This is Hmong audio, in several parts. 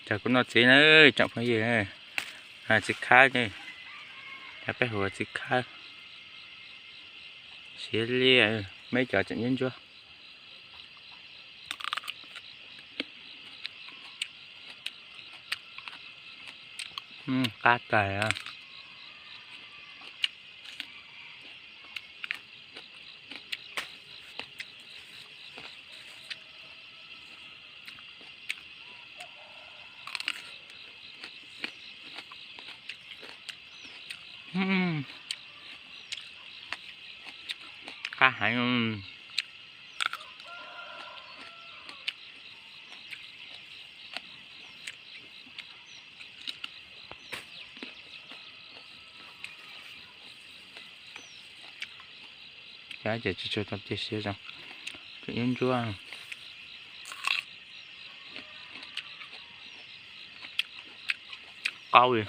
Cov kuv noj txiv na, tsoom phooj ywg, txiv khab, peb hu ua txiv khab, siav liaj, muaj ib co tseem ntsuab ntsuab. Qab kawg. Qab heev. Ces tsis tshua tau cia siab zoo, tseem ntsuab ntsuab. Qaub li.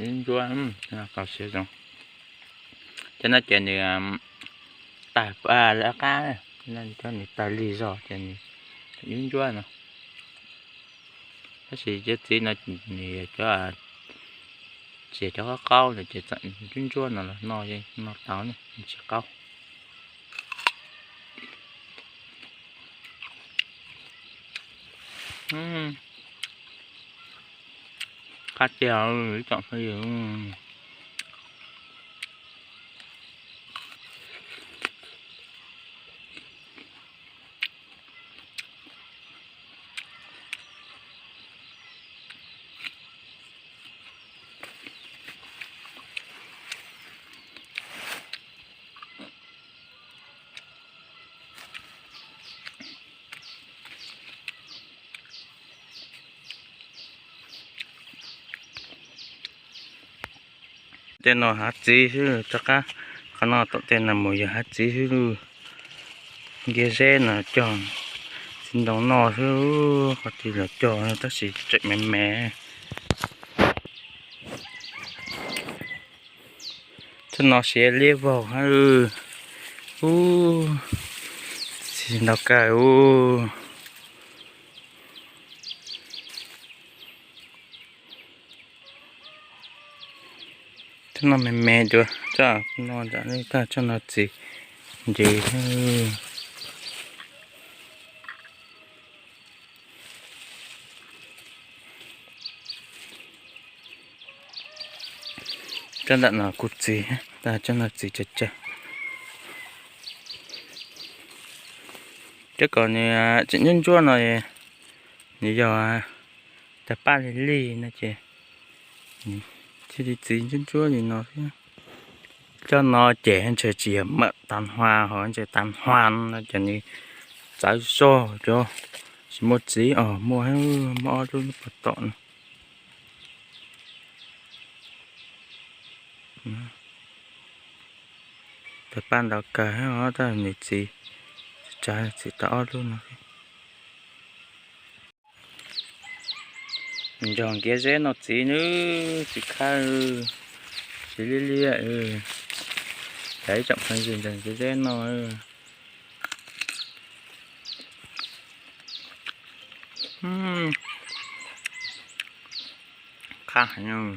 Ntsuab, tau siab zoo. Cov no ces nws tawg lawm qab, cov nws tawg lig zog ces nws ntsuab ntsuab no. Tab sis cov txiv no nws yog cov, tsis yog cov qaub qaub lawm ces txawm ntsuab ntsuab no los noj, noj tau ne, tsis qaub. Qab tiag, ib tsoom phooj ywg. Tej no hav txiv xwb, rov qab qhov no tom tej no mus yog hav txiv xwb lauj. Ntiab zeb no cog txiv ntoo noj xwb, qhov twg los cog tab sis tseem me me. Tsob no siav liab vog hab. Ub, txiv ntau kawg ub. Tsob no me me dua, tsob no ntawm tag tsob no txiv ntses. Tsob ntawm no kuj txiv, tsob no txiv tsawg tsawg. Cov kom nws tseem ntsuab ntsuab no, nws yog tawg paj lig lig no ces thiaj li txiv ntsuab ntsuab li no xwb. Cov no ces ntshe tsis yog mam tas hua, ho ntshe tas hua no ces nws txawv zog cov tsis muaj txiv os, muaj, muaj ob lub nyob puag tom no. Tawg paj ntau kawg, tab nws txiv, txiv tau ob lub no. Nrog ntiab zeb noj txiv nawb, txiv khab, txiv liab liab. Cas ib tsoom phooj ywg nrog ntiab zeb noj. Qab heev.